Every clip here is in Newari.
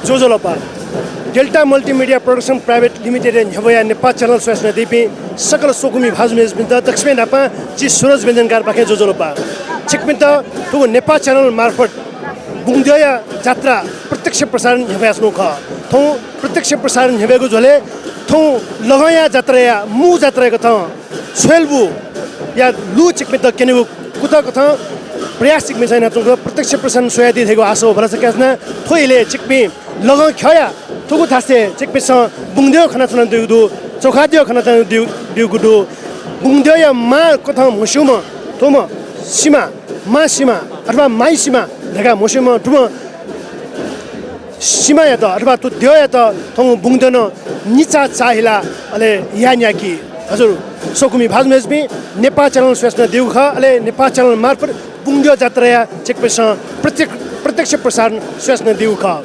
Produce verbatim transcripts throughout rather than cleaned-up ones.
ज्वजलपा। डेल्टा मल्टिमिडिया प्रोडक्सन प्राइभेट लिमिटेडया न्ह्यब्वया नेपाः च्यानल स्वयाच्वनादीपिं सकल स्वकुमि भाजु मय्जुपिन्त दक्वसिबें न्हापां जि सुरज व्यञ्जनकारपाखें ज्वजलपा। छिकपिन्त थुगु नेपाः च्यानल मार्फत बुंगद्यःया जात्रा प्रत्यक्ष प्रसारण न्ह्यब्वयाच्वनागु खः। थौं प्रत्यक्ष प्रसारण न्ह्यब्वयेगु झ्वलय् थौं लगंया जात्राया मू जात्राया कथं छ्वय् लुबूया लु छिकपिन्त क्यनेगु कुतः कथं प्रयास छिकपिन्सं यानाच्वंगु दु। प्रत्यक्ष प्रसारण स्वयादी धइगु आशा व भलसा कयाच्वना। थ्व इलय् छिकपिं लगं ख्यःया थुगु थासय् छिकपिन्सं बुंगद्यः खनाच्वनादीगु दु, चोखाद्यः खनाच्वनादीगु दु। बुंगद्यःया मां कथं म्हस्यूम्ह थुम्ह सिमा, मां सिमा अथवा माई सिमा धकाः म्हस्यूम्ह थुम्ह सिमायात अथवा थ्व द्यःयात थौं बुंगद्यः नं निचा चाःहिला अले याये न्याकी। हजुर, स्वकुमि भाजु मय्जुपिं, नेपाः च्यानल स्वयाच्वनादीगु खः, अले नेपाः च्यानल मार्फत बुंगद्यः जात्राया छिकपिन्सं प्रत्यक्ष, प्रत्यक्ष प्रसारण स्वयाच्वनादीगु खः।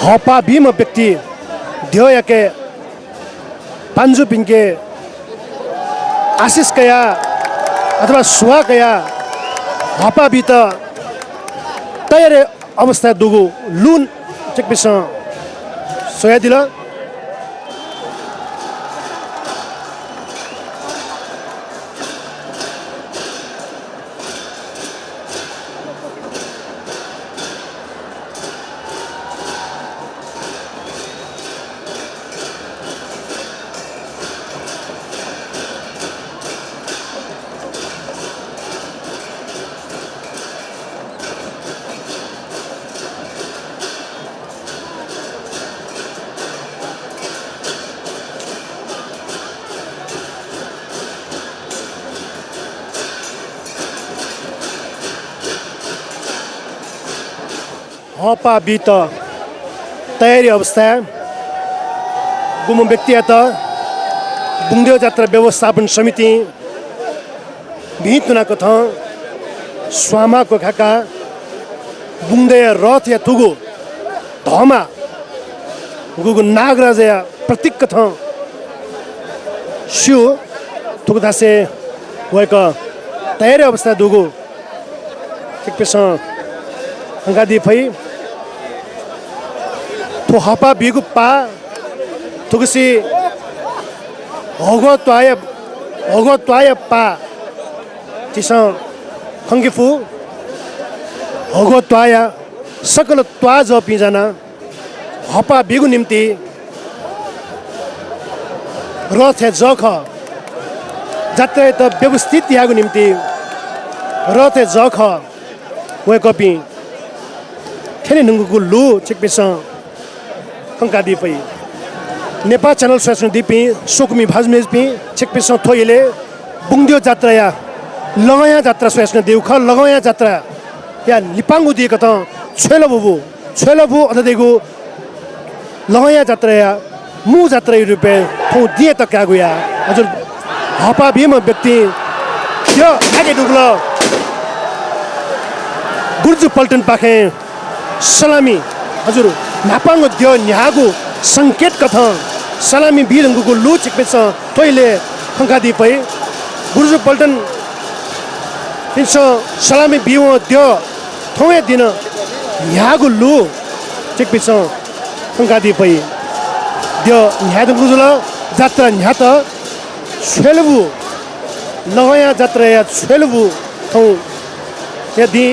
हःपाः बीम्ह व्यक्ति द्यःयाके पान्जुपिन्के आशिष कयाः अथवा सुवाः कयाः हःपाः बीत तयारी अवस्थाय् दुगु लु छिकपिन्सं स्वयादिल। हःपाः बीत तयारी अवस्थाय् गुम्ह व्यक्तियात बुंगद्यः जात्रा व्यवस्थापन समितिं भिंतुना कथं स्वांमाः क्वखाकाः बुंगद्यःया रथया थुगु धःमा गुगु नागराजाया प्रतीक कथं स्यू। थुगु थासय् वय्कः तयारी अवस्थाय् दुगु छिकपिन्सं खंकादी फइ। थ्व हःपाः बीगु पाः थुगुसी हःग्वः त्वाःया, हःग्वः त्वाःया पाः झीसं खंके फु। हःग्वः त्वाःया सकल त्वाःजःपिं जानाः हःपाः बीगु निम्तिं रथया जःखः, जात्रायात व्यवस्थित यायेगु निम्तिं रथया जःखः वय्कःपिं थ्यने धुंकूगु लु छिकपिन्सं खंकादी फइ। नेपाः च्यानल स्वयाच्वनादीपिं स्वकुमि भाजु मय्जुपिं, छिकपिन्सं थ्व इलय् बुंगद्यः जात्राया लगंया जात्रा स्वयाच्वनादीगु खः। लगंया जात्राया लिपांगु दिं कथं छ्वय्लब्वु, छ्वय्लब्वु अथे धइगु लगंया जात्राया मू जात्राया रूपय् थौं दिं तकायेगु या। हजुर, हःपाः बीम्ह व्यक्तिं द्यः न्ह्याके धुंकल। गुर्जु पल्टनपाखें सलामी, हजुर, न्हापांगु द्यः न्ह्याःगु संकेत कथं सलामी बी धुंकूगु लु छिकपिन्सं थ्व इलय् खंकादी फइ। गुर्जु पल्टनपिन्सं सलामी बीवं द्यः थौंया दिं न्ह्याःगु लु छिकपिन्सं खंकादी फइ। द्यः न्ह्याये धुंकूगु जुल, जात्रा न्ह्यात। छ्वय्लब्वु, लगंया जात्राया छ्वय्लब्वु थौंया दिं।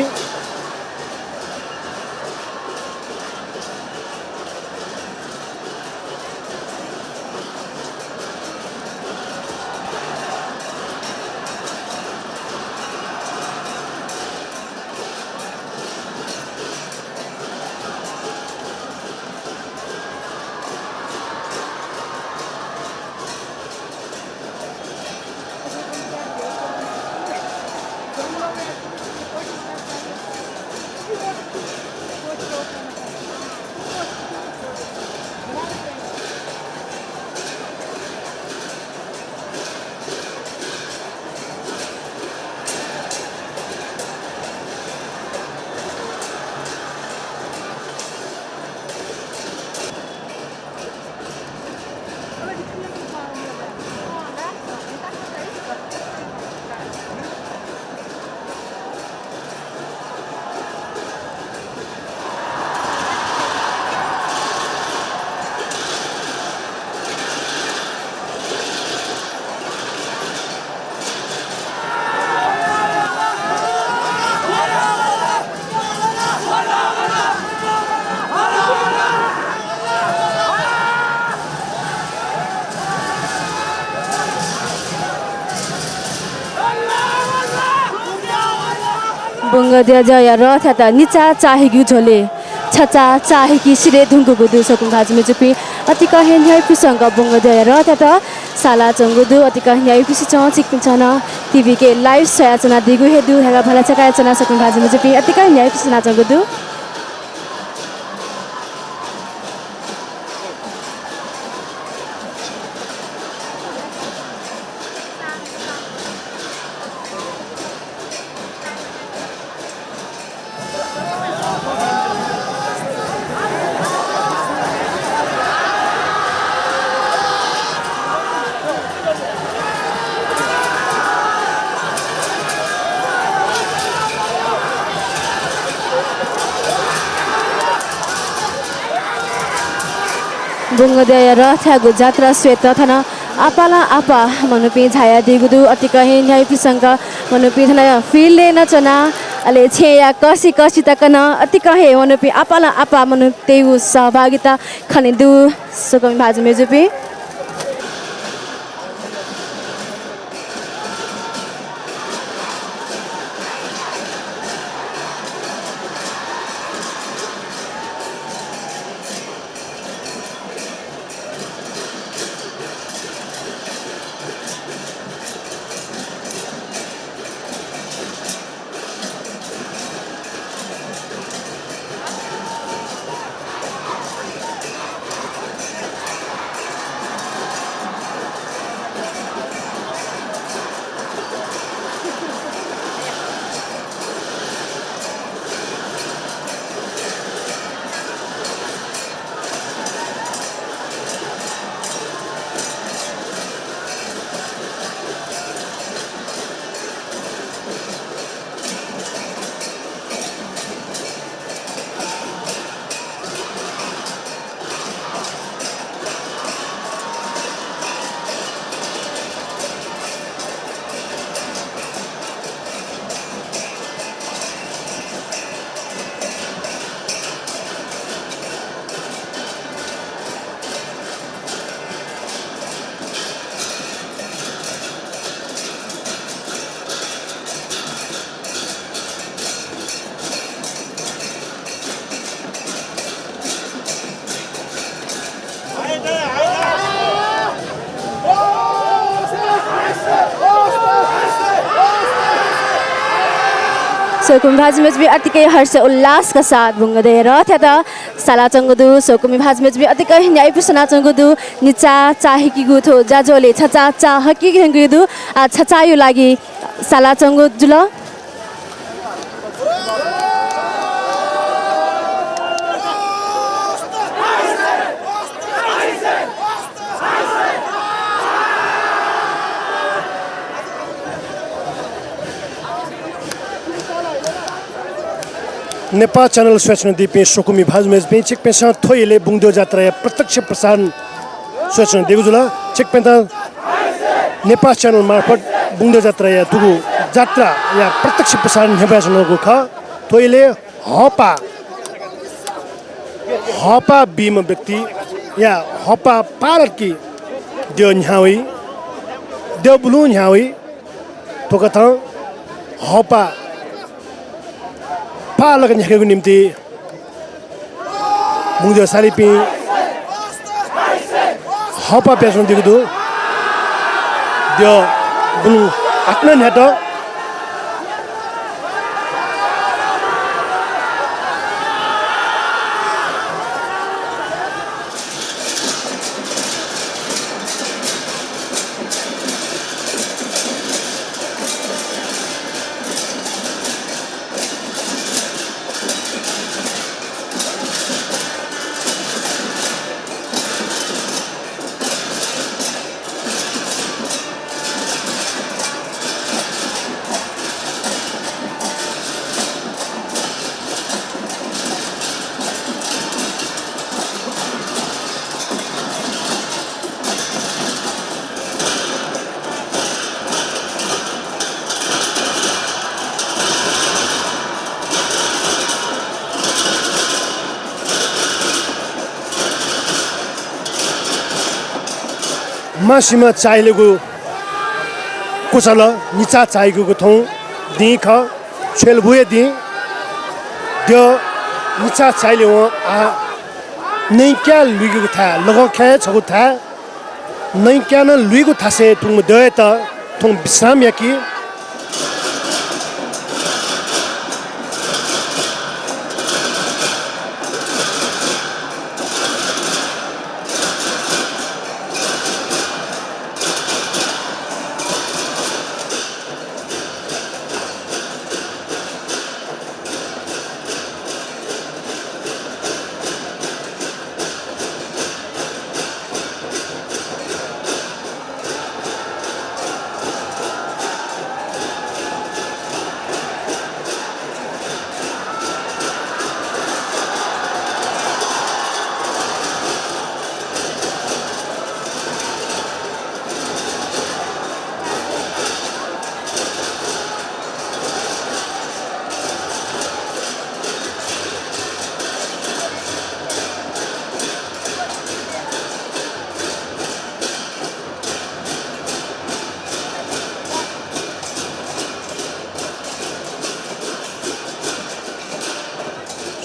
बुंगद्यःया रथयात निचा चाःहिगु झ्वलय् छचा चाःहिके सिधये धुंकूगु दु। स्वकुमि भाजु मय्जुपिं, अतिकं हे न्ह्याइपुसे च्वंक बुंगद्यःया रथयात सालाच्वंगु दु। अतिकं न्ह्याइपुसे च्वं, छिकपिन्सं नं टिभीके live स्वयाच्वनादीगु हे दु। धायेका भला चकाय् च्वना, स्वकुमि भाजु मय्जुपिं, अतिकं न्ह्याइपुसे च्वनाच्वंगु दु। बुंगद्यःया रथयागु जात्रा स्वयेत थन आपालं आपाः मनूपिं झायादीगु दु। अतिकं हे न्ह्याइपुसे च्वंक मनूपिं थन field-य् नं च्वना, अले छेँया कःसि कःसि तक नं अतिकं हे मनूपिं आपालं आपाः मनूतय्गु सहभागिता खने दु। स्वकुमि भाजु मय्जुपिं। स्वकुमि भाजु मय्जुपिं अतिकै हर्ष उल्लासका साथ बुंगदय् रथयात सालाच्वंगु दु। स्वकुमि भाजु मय्जुपिं अतिकै न्ह्याइपुसे च्वनाच्वंगु दु। निचा चा हिकीगु थ्व ज्याझ्वलय् छचा चा हकीगु दु। आ, छचाया लागि सालाच्वंगु जुल। नेपाः च्यानल स्वयाच्वनादीपिं स्वकुमि भाजु मय्जुपिं, छिकपिन्सं थ्व इलय् बुंगद्यः जात्राया प्रत्यक्ष प्रसारण स्वयाच्वनादीगु जुल। छिकपिन्त नेपाः च्यानल मार्फत बुंगद्यः जात्राया दुगु जात्राया प्रत्यक्ष प्रसारण न्ह्यब्वयाच्वनागु खः। थ्व इलय् हःपाः, हःपाः बीम्ह व्यक्ति या हःपाः पालकी द्यः न्ह्यावइ, द्यः बुलुं न्ह्यावइ। थुकथं हःपाः पालक न्ह्याकेगु निम्तिं बुंगद्यः सालीपिं हःपाः पियाच्वनादीगु दु। द्यः बुलुं आत्न न्ह्यात। मासिमा चाःहिलेगु कुचा ल, निचा चाःहिगु थौं दिं खः, छ्वय्‌लब्वया दिं। द्यः निचा चाःहिले वं आः नँय्‌क्याः लुइगु थाय्, लगंख्याः छगू थाय्, नँय्‌क्याः नं लुइगु थासय् तुं द्यःयात थौं विश्राम याकी।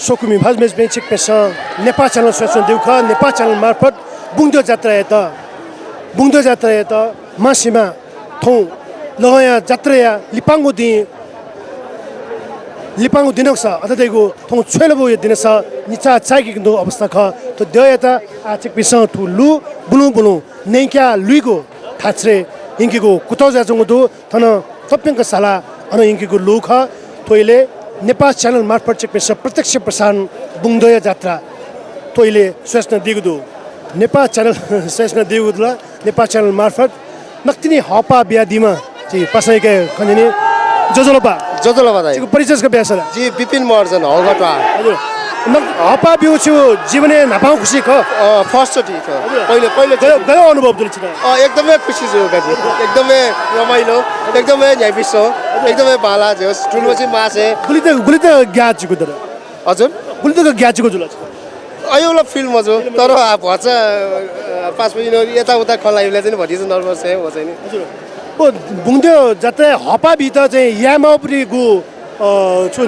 स्वकुमि भाजु मय्जुपिं, छिकपिन्सं नेपाः च्यानल स्वयाच्वनादीगु खः। नेपाः च्यानल मार्फत बुंगद्यः जात्रायात, बुंगद्यः जात्रायात मासिमा थौं लगंया जात्राया लिपांगु दिं, लिपांगु दिनस अथे धइगु थौं छ्वय्‌लब्वया दिनस निचा चाःहिकीगु अवस्था खः। थ्व द्यःयात आः छिकपिन्सं थ्व लु बुलुं बुलुं नँय्‌क्याः लुइगु थाय् छ्वय् यंकेगु कुतः जुयाच्वंगु दु। थन तप्यंक सालाः अन यंकेगु लु खः। थ्व इलय् नेपाः च्यानल मार्फत छिकपिन्सं प्रत्यक्ष प्रसारण बुंगद्यःया जात्रा थ्व इलय् स्वयाच्वनादीगु दु। नेपाः च्यानल स्वयाच्वनादीगु दु ला, नेपाः च्यानल मार्फत नकतिनि हःपाः बियादीम्ह झी पासांयाके खँ न्यने। ज्वजलपा। ज्वजलपा दाइ। छिगु परिचय छकः बियादिसँ ला? जि विपिन महर्जन, हौघा त्वाः। हजुर। नक-, हःपाः ब्यूगु छिगु जीवनय् न्हापांगु खुसी खः? अ, first चोटि खः। हजुर। पहिलो, पहिलो गयो, चोटि। गयो अनुभव जुल छित? अ, एकदमै खुसी जुल दाजु। एकदमै रमाइलो, एकदमै न्ह्याइपुसे च्वं, एकदमै बांलाः जुल। थुलिमछि मासे। गुलि तक, गुलि तक ग्याःचिकु दु? हजुर? गुलि तक ग्याःचिकु जुल? अय्‌ला feel मजू, तर आ, भचा, अ, पाँच बजी यताउता खँ ल्हाइबलय् चाहिँ नि भतिचा nervous हे हो चाहिँ नि। हजुर। ओ, बुंगद्यः जात्राय् हःपाः बीत चाहिँ यायेमाःगु, अ, छु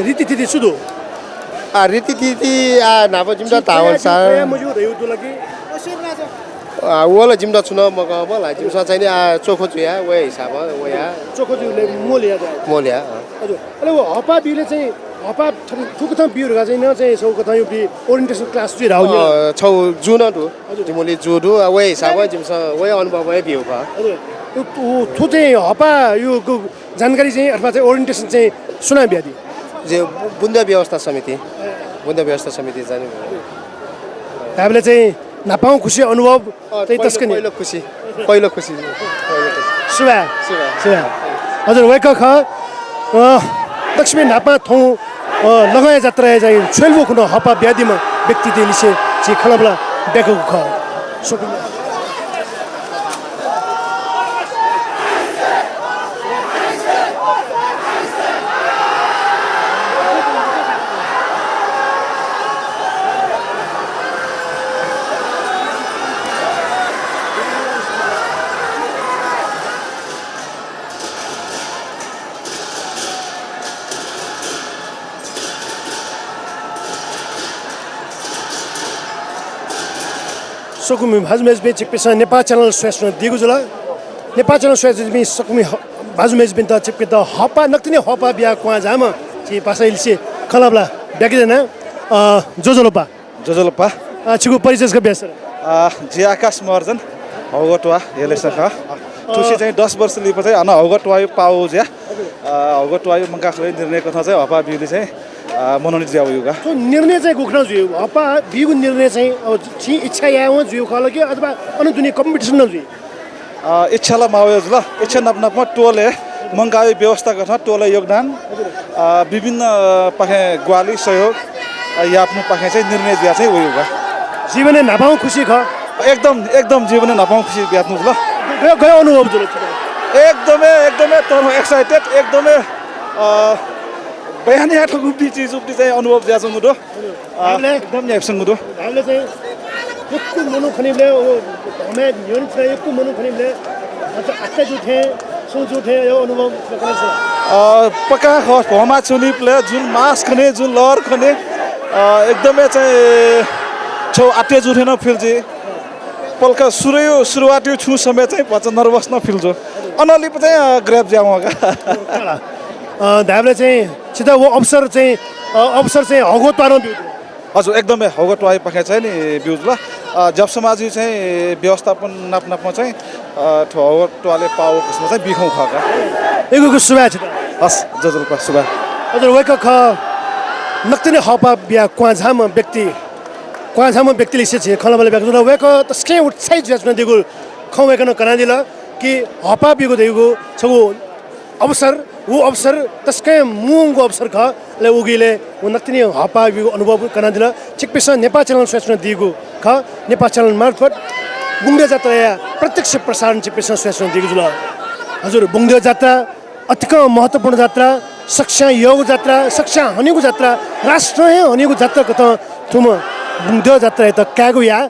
रीतिथिति छु दु? आ, रीतिथिति, आ, न्हापा जिमित धाःगु अनुसार। मजू धइगु दु ला कि? आ, व ला जिमित छुं नं मकःबल, आ, जिमिसं चाहिँ नि, आ, चोखो जुया, वया हिसाबं, वया। चोखो जुइबलय् मोल या जाय। मोल या, अँ। हजुर। अले व हःपाः बीबलय् चाहिँ, हःपाः थन-, थुकथं बीगु धकाः चाहिँ नं चाहिँ छगू कथंयागु orientation class जुइ धाःगु नि। अँ, छगू जू नं दु। हजुर। जिमिगु जू दु, आ, वया हिसाबं जिमिसं वया अनुभवं हे बीगु खः। हजुर। उ, उ, थ्व चाहिँ हःपाः यु गु जानकारी चाहिँ अथवा चाहिँ orientation चाहिँ सुनां बियादी? जे बुन्दा व्यवस्था समिति, बुन्दा व्यवस्था समिति जाने। धायेबलय् चाहिँ न्हापांगु खुसी अनुभव अँ, चाहिँ पहिलो, तसकं नि। पहिलो खुसी, पहिलो खुसी, पहिलो खुसी। सुभाय्। सुभाय्। सुभाय्। हजुर, वय्कः खः, अ, तसकं न्हापां थौं, अ, लखंया जात्राय् चाहिँ छ्वय्‌लुगु खुन्हु हःपाः बियादीम्ह व्यक्तितय्‌लिसे झी खँल्हाबल्हा ब्याकूगु खः। सुभाय्। सकलम्ह भाजु मय्जुपिं, छिकपिन्सं नेपाः channel स्वयाच्वनादीगु जुल। नेपाः channel स्वयाच्वनादीपिं सकलम्ह ह-, भाजु मय्जुपिन्त, छिकपिन्त हःपाः, नकतिनि हःपाः बियाः क्वहां झाःम्ह झी पासालिसे खँल्हाबल्हा ब्याके याना। अ, ज्वजलपा। ज्वजलपा। अ, छिगु परिचय छकः बियादिसँ। अ, जि आकाश महर्जन, हौगत्वाः यलय्सं खः। थुसी चाहिँ दस वर्ष लिपा चाहिँ हानं हौगत्वाःया पाः वःगु जुयाः, अ, हौगत्वाःया मंकाः ख्वले निर्णय कथं चाहिँ हःपाः बीगुलिइ चाहिँ, अ, मनोनीत जुया वयागु का। थ्व निर्णय चाहिँ गुकथं जुइ? हःपाः बीगु निर्णय चाहिँ, अ, छिं इच्छा यायेवं जुइगु खः ला कि अथवा अन दुने competition नं जुइ? अ, इच्छा ला माःगु हे जुल। इच्छा नाप नापं टोलय् मंकाःया व्यवस्था कथं टोलय् योगदान, अ, विभिन्न, अ, पाखें ग्वाहालि सहयोग, अ, याःपिनिगु पाखें चाहिँ निर्णय जुयाः चाहिँ वयागु का। जीवनय् न्हापांगु खुसी खः। एकदम, एकदम जीवनय् न्हापांगु खुसी बियाच्वनागु जुल। गय्, गय् अनुभव जुल? एकदमै, एकदमै तःधंगु excited, एकदमै, अ, बयान याये थकूगु चिज उबलय् चाहिँ अनुभव जुयाच्वंगु दु। अ, धायेबलय्? एकदम न्ह्याइपुसे च्वंगु दु। धायेबलय् चाहिँ यक्व मनू खनीबलय्, व धर्मय् न्ह्यःने च्वनाः यक्व मनू खनीबलय्, अझ आत्ता जू थें, सुं जू थें, यो अनुभव कथं छु? अ, पक्का खः, भ्वंमाः च्वनीबलय् जुन mass खनी, जुन लहर खनी, अ, एकदमै चाहिँ छगू आत्ता जू थें नं feel जुइ। पलख सुरुया, सुरुवातया छुं समय चाहिँ भचा nervous नं feel जू। अनंलिपा चाहिँ, अ, grab जुयावं का। अ, धायेबलय् चाहिँ छितः व अवसर चाहिँ, अ, अवसर चाहिँ हौगत्वालं ब्यूगु जुल। हजुर, एकदमै हौगत्वाःया पाखें चाहिँ नि ब्यूगु जुल। अ, जब समाजया चाहिँ व्यवस्थापन नाप नापं चाहिँ, अ, थ्व हौगत्वालय् पाः वःगु खँय् चाहिँ बी खंगु खः का। यक्व यक्व सुभाय् छितः। हस्, ज्वजलपा, सुभाय्। हजुर, वय्कः खः नकतिनि हःपाः बियाः क्वहां झाःम्ह व्यक्ति, क्वहां झाःम्ह व्यक्तिलिसे झी खँल्हाबल्हा ब्याकूगु जुल। वय्कः तसकं उत्साहित जुयाच्वनादीगु खँ वय्कलं कनादिल कि हःपाः बीगु धइगु छगू अवसर, व अवसर तसकं मूंगु अवसर खः। अले उकिले व नकतिनि हःपाः बीगु अनुभव कनादिल। छिकपिन्सं नेपाः channel स्वयाच्वनादीगु खः। नेपाः channel मार्फत बुंगद्यः जात्राया प्रत्यक्ष प्रसारण छिकपिन्सं स्वयाच्वनादीगु जुल। हजुर, बुंगद्यः जात्रा अतिकं महत्त्वपूर्ण जात्रा, सकस्यां यःगु जात्रा, सकस्यां हनीगु जात्रा, राष्ट्रं हे हनीगु जात्रा कथं थुम्ह बुंगद्यः जात्रायात कायेगु याः।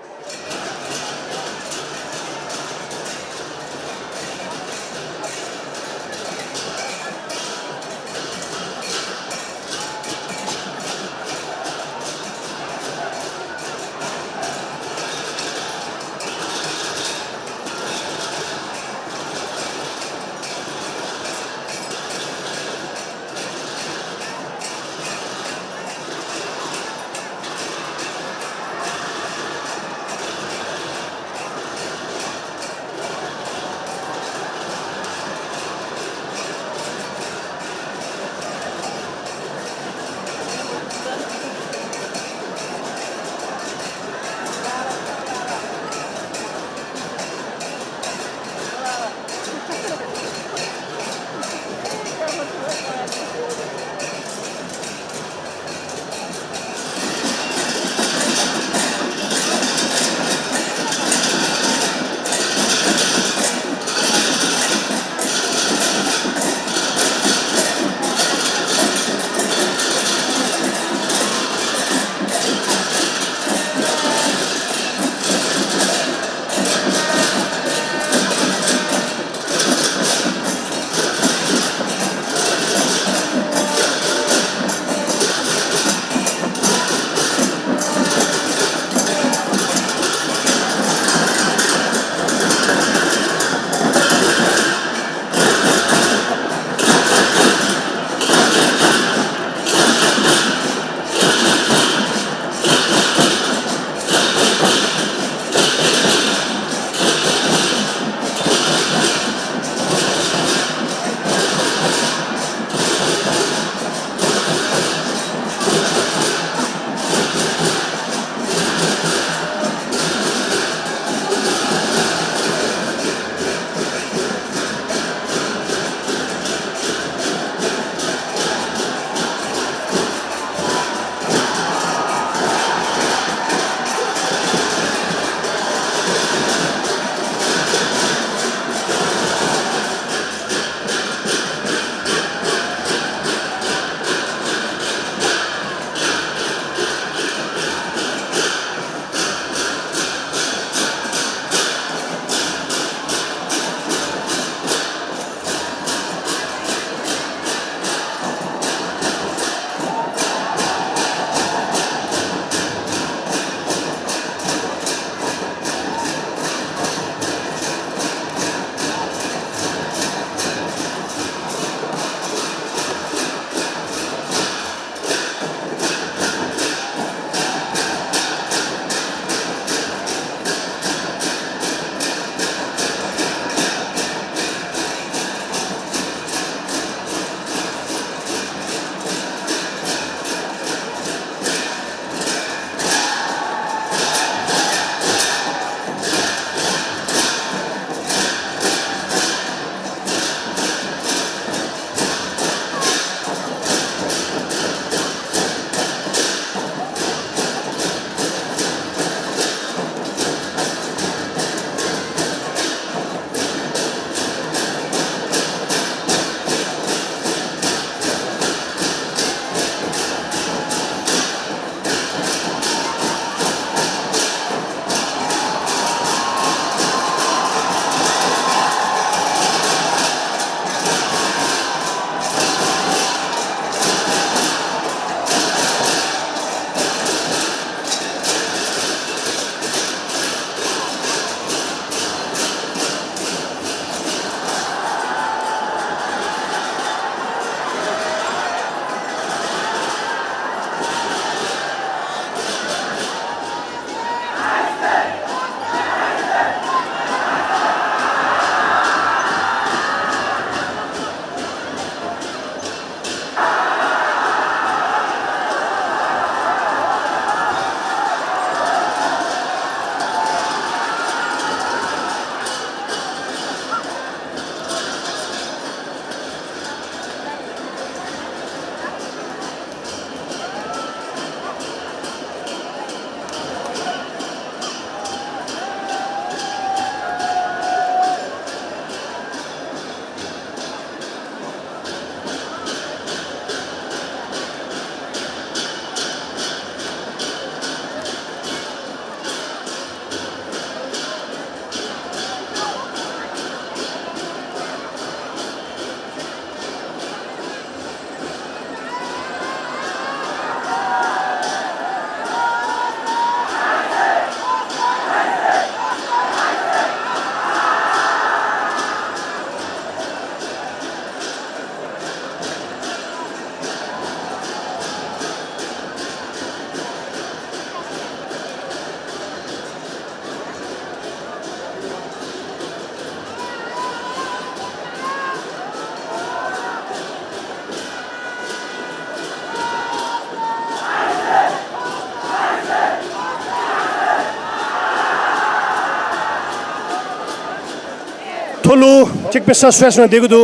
थ्व लु छिकपिन्सं स्वयाच्वनादीगु दु।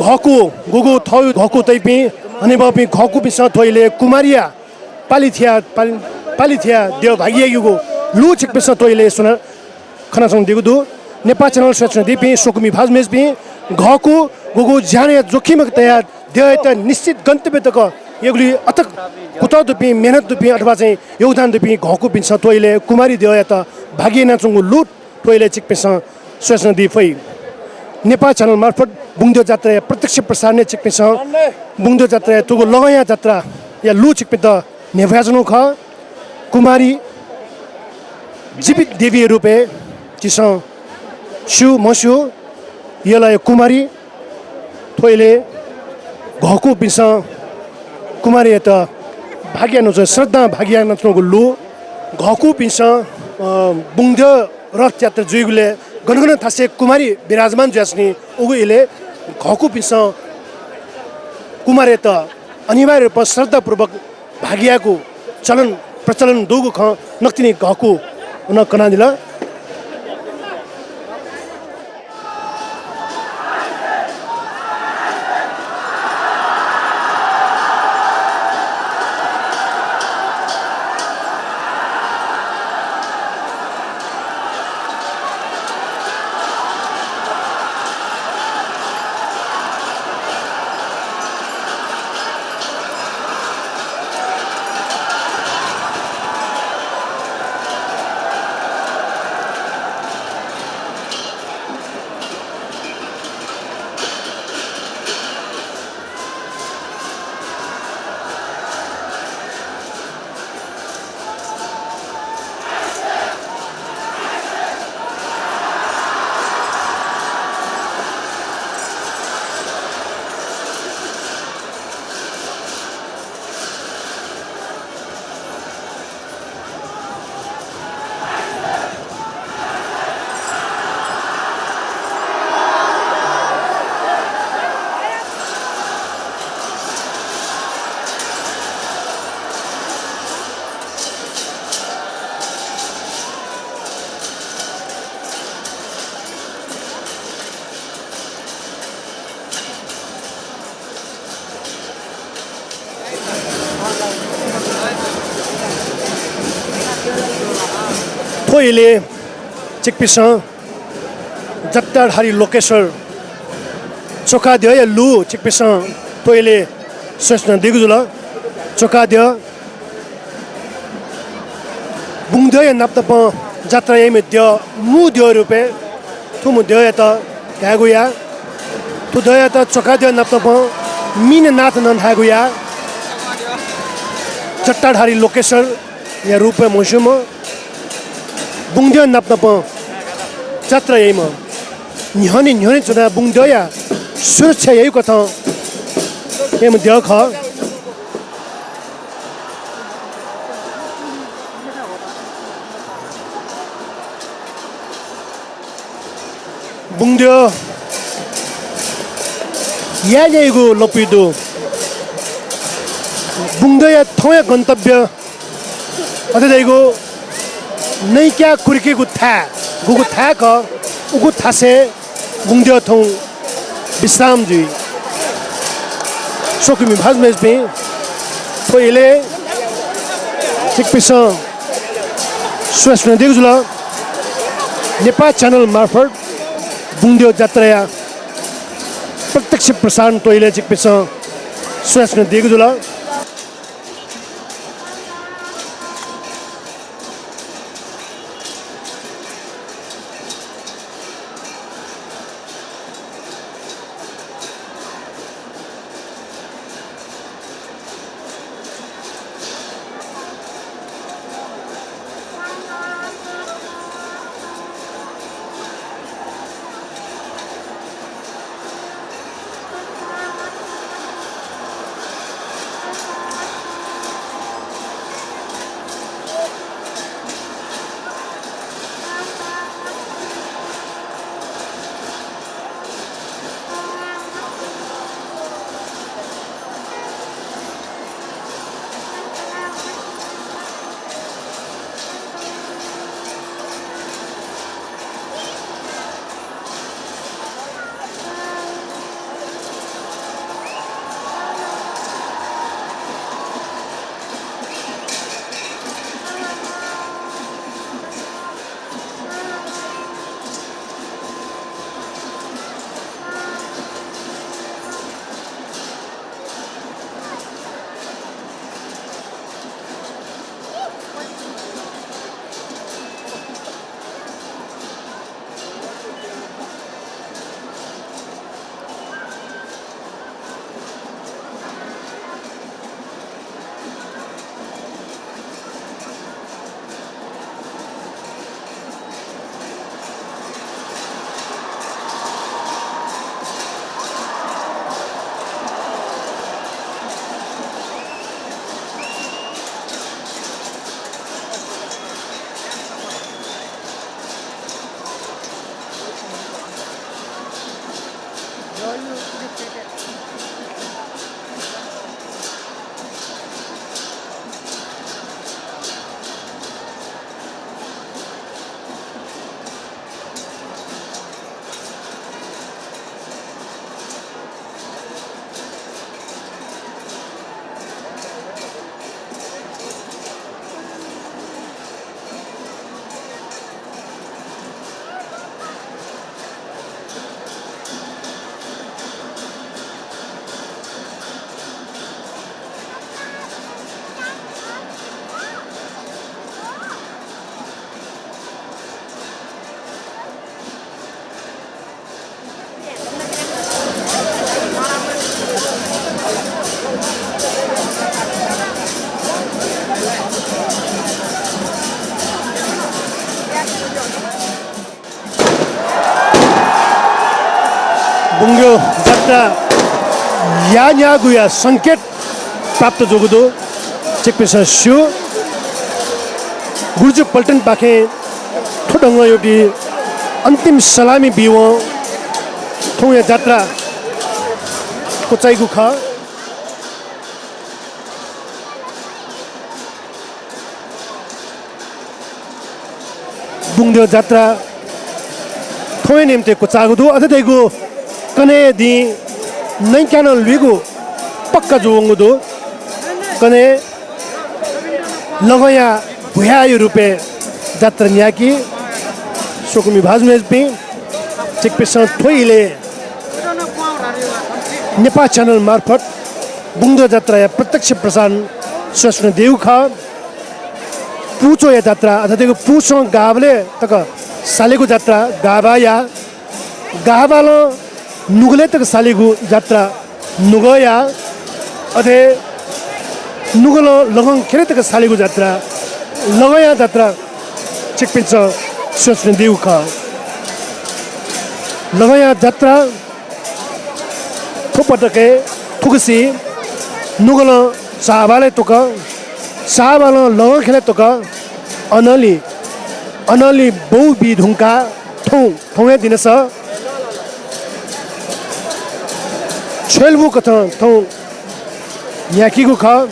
घःकू, गुगु थःगु घःकू तइपिं, हनेबहःपिं घःकूपिन्सं थ्व इलय् कुमारीया पालि थिया, पालि, पालि थिया द्यः भागि याइगु लु छिकपिन्सं थ्व इलय् स्वना खनाच्वनादीगु दु। नेपाः च्यानल स्वयाच्वनादीपिं स्वकुमि भाजु मय्जुपिं, घःकू गुगु ज्यानया जोखिम तयाः द्यःयात निश्चित गन्तव्य तक यंगुलिइ अथक कुतः दुपिं, मेहनत दुपिं अथवा चाहिँ योगदान दुपिं घःकूपिन्सं थ्व इलय् कुमारी द्यःयात भागि यानाच्वंगु लु थ्व इलय् छिकपिन्सं स्वयाच्वनादी फइ। नेपाः च्यानल मार्फत बुंगद्यः जात्राया प्रत्यक्ष प्रसारणय् छिकपिन्सं बुंगद्यः जात्राया थुगु लगंया जात्राया लु छिकपिन्त न्ह्यब्वयाच्वनागु खः। कुमारी जीवित देवीया रूपय् झीसं स्यू म्हस्यू, यलया कुमारी। थ्व इलय् घःकूपिन्सं कुमारीयात भागि यानाच्वंगु, श्रद्धां भागि यानाच्वंगु लु। घःकूपिन्सं, अ, बुंगद्यः रथ यात्रा जुइगुलय् गन गन थासय् कुमारी विराजमान जुयाच्वनी, उगु इलय् घःकूपिन्सं कुमारीयात अनिवार्य रूपं श्रद्धापूर्वक भागि यायेगु चलन प्रचलन दुगु खँ नकतिनि घःकूं कनादिल। थ्व इलय् छिकपिन्सं जटाधारी लोकेश्वर च्वकाद्यःया लु छिकपिन्सं थ्व इलय् स्वयाच्वनादीगु जुल। च्वकाद्यः बुंगद्यःया नापनापं जात्रा याइम्ह द्यः, मू द्यः रूपय् थुम्ह द्यःयात धायेगु याः। थ्व द्यःयात च्वकाद्यः नापनापं मीननाथ नं धायेगु याः। जटाधारी लोकेश्वरया रूपय् म्हस्यूम्ह, बुंगद्यः नापनापं जात्रा याइम्ह, न्ह्यःने न्ह्यःने च्वनाः बुंगद्यःया सुरक्षा याइगु कथं याइम्ह द्यः खः। बुंगद्यः याये न्याइगु लँपुइ दु। बुंगद्यःया थौंया गन्तव्य अथे धइगु नइक्या कुरिकेगु थाय्, गुगु थाय् खः, उगु थासय् बुंगद्यः थौं विश्राम जुइ। स्वकुमि भाजु मय्जुपिं, थ्व इलय् छिकपिन्सं स्वयाच्वनादीगु जुल। नेपाः च्यानल मार्फत बुंगद्यः जात्राया प्रत्यक्ष प्रसारण थ्व इलय् छिकपिन्सं स्वयाच्वनादीगु जुल। बुंगद्यः जात्रा याःन्ह्याःगुया संकेत प्राप्त जूगु दु। छिकपिन्सं स्यू, गुरुजु पल्टनपाखें थ्व ढंगं यानाः अन्तिम सलामी बीवं थौंया जात्रा क्वचाइगु खः। बुंगद्यः जात्रा थौंया निंतिं क्वचाःगु दु। अथे धइगु कन्हय् दिं नइक्यानं लुइगु पक्का जूवंगु दु। कन्हय् लगंया भुयाःया रूपय् जात्रा न्ह्याकी। स्वकुमि भाजु मय्जुपिं, छिकपिन्सं थ्व इलय् नेपाः च्यानल मार्फत बुंगद्यः जात्राया प्रत्यक्ष प्रसारण स्वयाच्वनादीगु खः। पुचःया जात्रा, अथे धइगु पुसं गाःबलय् तक सालेगु जात्रा गाःबाया, गाःबालं नुगलय् तक सालेगु जात्रा नुगःया, अथे नुगलं लगं ख्यलय् तक सालेगु जात्रा लगंया जात्रा छिकपिन्सं स्वयाच्वनादीगु खः। लगंया जात्रा थ्व पटकय् थुगुसी नुगलं चाःबालय् तक, चाःबालं लगं ख्यलय् तक अनंलि, अनंलि बौ बी धुंकाः थौं, थौंया दिनस छ्वय् ल्वःकथं थौं न्ह्याकीगु खः।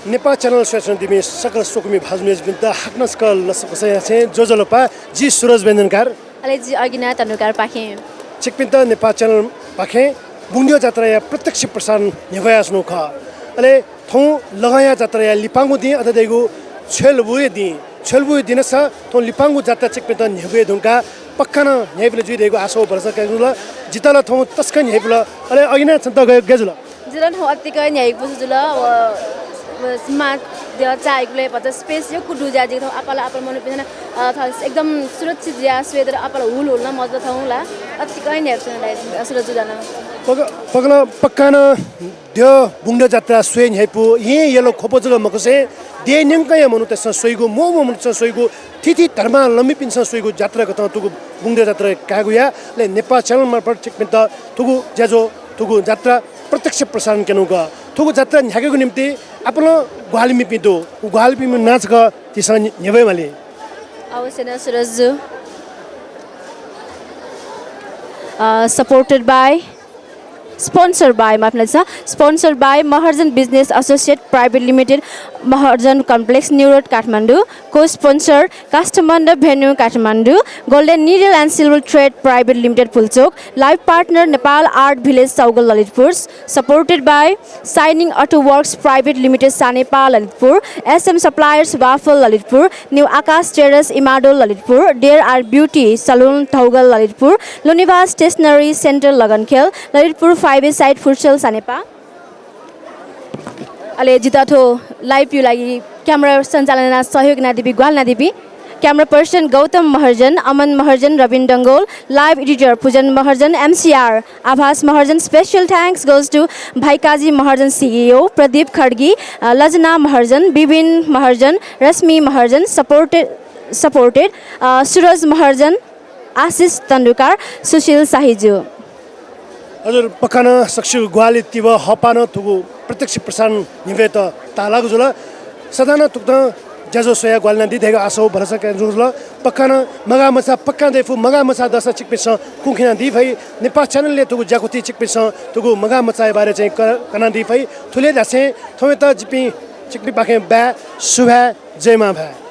नेपाः च्यानल स्वयाच्वनादीपिं सकल स्वकुमि भाजु मय्जुपिन्त हाकनं सकल लसकुस यासें ज्वजलपा। जि सुरज व्यञ्जनकार। अले जि अगिना तन्डुकारपाखें। छिकपिन्त नेपाः च्यानलपाखें बुंगद्यः जात्राया प्रत्यक्ष प्रसारण न्ह्यब्वयाच्वनागु खः। अले थौं लगंया जात्राया लिपांगु दिं अथे धइगु छ्वय् ल्वःया दिं, छ्वय् ल्वःया दिनस थौं लिपांगु जात्रा छिकपिन्त न्ह्यब्वये धुंकाः पक्का नं न्ह्याइपिं ला जुइ धइगु आशा व भरोसा कयागु जुल। जितः ला थौं तसकं न्ह्याइपुल। अले अगिना छन्त गय्, गय् जुल? जितः थौं अतिकं न्ह्याइपुसे जुल। व, व सिमाद्यः चाःहिकुलय् भचा space यक्व दुज्याः जिके थौं आपालं आपालं मनूपिन्सं नं, अ, थः एकदम सुरक्षित जुयाः स्वयेत आपालं हुल हुल नं मजुल थौं ला। अतिकं न्ह्याइपुसे जुल दाइ, सुरज जु जानाः। पक-, पकलं पक्का नं द्यः बुंगद्यः जात्रा स्वये न्ह्याइपु, येँ यल ख्वप जक मखुसें देय् न्यंकया मनूतय्सं स्वइगु, मू मू मनूतय्सं स्वइगु, थीथी धर्मावलम्बीपिन्सं स्वइगु जात्राया कथं थुगु बुंगद्यः जात्रा कायेगु या। अले नेपाः च्यानल मार्फत छिकपिन्त थुगु ज्याझ्वः, थुगु जात्रा प्रत्यक्ष प्रसारण क्यनागु। थुगु जात्रा न्ह्याकेगु निंतिं आपालं ग्वाहालि मीपिं दु। व ग्वाहालि मीपिं नां छकः झीसं न्ह्यब्वये माली। अवश्य नं सुरज जु। अ, supported by, sponsored by, माफ यानादिसँ, sponsored by Maharjan Business Associate Private Limited, Maharjan Complex, New Road, Kathmandu. Co-sponsor, काष्ठमण्डप Venue, Kathmandu, Golden Needle and Silver Thread Private Limited, Pulchowk. Live partner, Nepal Art Village, सौगल, Lalitpur. Supported by Shining Auto Works Private Limited, सानेपाल, Lalitpur. S M Suppliers, waffle, Lalitpur. New Akash Terrace, Imadol, Lalitpur. Dare Art Beauty Salon, थौगल, ललितपुर। लोनिभा Stationery Center, लगनखेल, Lalitpur. Five A Side Futsal, सानेपाल। अले जितः थ्व live-या लागि camera सञ्चालन यानाः सहयोग यानादीपिं, ग्वाहालि यानादीपिं Camera person गौतम महर्जन, अमन महर्जन, रबिन डंगोल, live editor पुजन महर्जन, M C R आभास Maharjan. Special thanks goes to भाइ काजी Maharjan, C E O Pradeep खड्गी, अ, लजना महर्जन, बिबिन महर्जन, रश्मि महर्जन, supported, supported, अ, सुरज महर्जन, आशिष तण्डुकार, सुशील शाहीजु। हजुर, पक्का नं सकसिगु ग्वाहालि तिबः हःपाः नं थुगु प्रत्यक्ष प्रसारण न्ह्यब्वयेत ताःलाःगु जुल। सदां नं थुकथं ज्याझ्वः स्वयाः ग्वाहालि यानादी धइगु आशा व भरोसा कयाच्वनागु जुल। पक्का नं मगाः मचा पक्का दयेफु, मगाः मचा दःसा छिकपिन्सं कुंखिनादी फइ। नेपाः channel-य् थुगु ज्याकुथिइ छिकपिन्सं थुगु मगाः मचाया बारे चाहिँ क-, कनादी फइ। थुलि धासें थौंयात जिपिं छिकपिंपाखें bye, सुभाय्, जय मांभाय्।